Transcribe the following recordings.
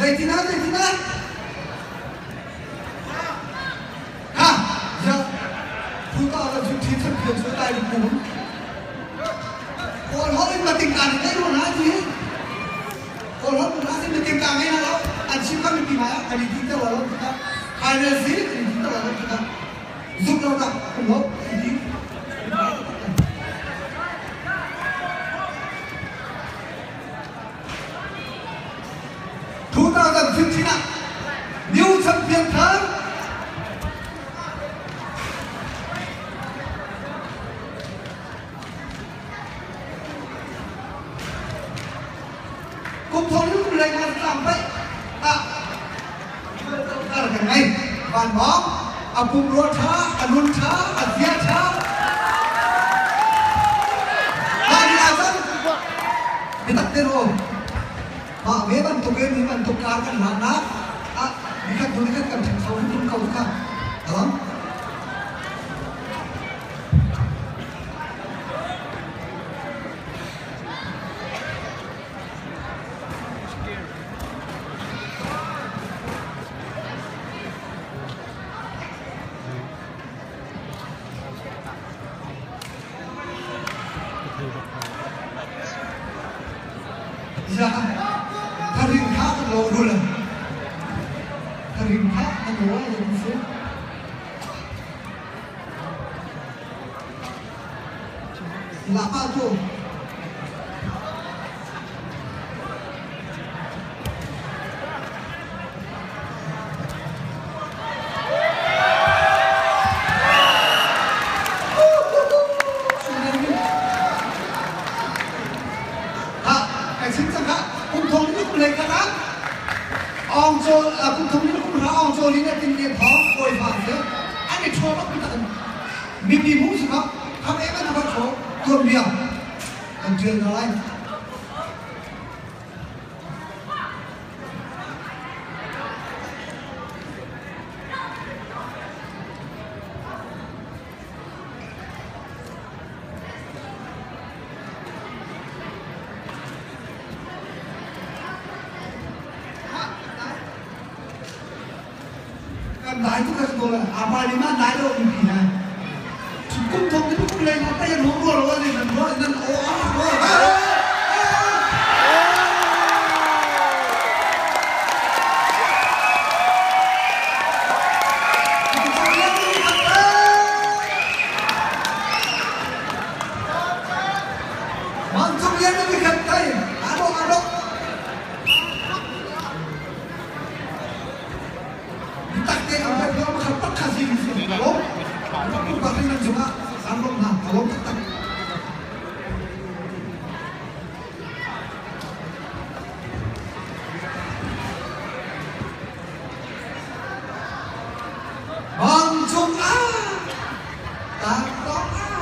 Zeitin ah zeitin ah? Ha! Ya! 2015 champion cu dai lu kum. Kawl holh in mating ka nih rua na ti. Kawl holh na sin mating ka ngai na lo. An chim kha mipi hmai ah kan i ti te lo ti Final si kan i ti te lo ti Zuk lo nak um lo ti. 2015 ah new champion thar kum thong in kum lei ngan tlang pai ah kar kan ngei van bawng a pumrua tha a nun tha a zia tha mah ni ahcun biatak te ro mah ve bantuk in hi bantuk kar kan hlannak ah nikhat hnu nikhat kan ṭhangcho hrimhrim ko kha alam Ya, tharing kha kan lo rul. Tharing kha kan lo ai si. Lapa tu. Ha, kai chim cang ha. Kum thong ni kum lei khat ah Aung Chaw kum thong ni kum hra Aung Chaw Lin a tin lian thawng kawi fa se an i ṭhaw bak mi tak mipi mu si kha kham em an ka ṭhaw tuanbia kan ṭial hna lai. Kan dai tu kan ko la apa ni ma dai lo mi pi ha kum thong ni kum lei ma pa yan hong ro lo ni nan ro nan o a ro. Mancung lian na mikhat kai ado ado bitak te kan pek lo makhat tak kha si si lo pak nan cungah an lom hna a lom taktak. Mancung ah tangtong ah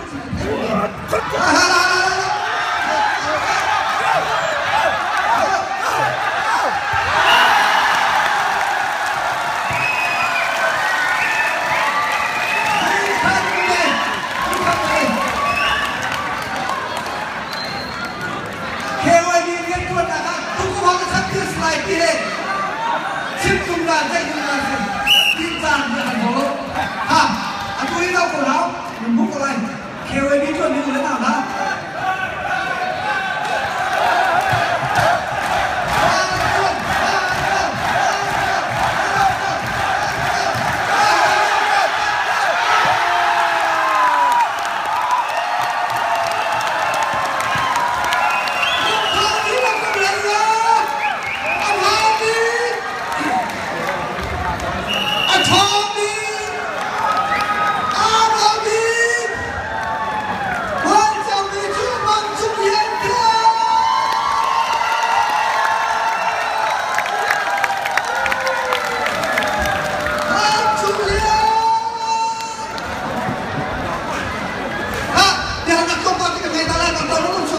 KYB riantuannak ah tukum ah ka champions lai ti he chim tum dan zeih tum dan si tin caan hi an lo ha atu hi lo ko hau nan hmuh ko lai KYB tuan mi u le nau hna.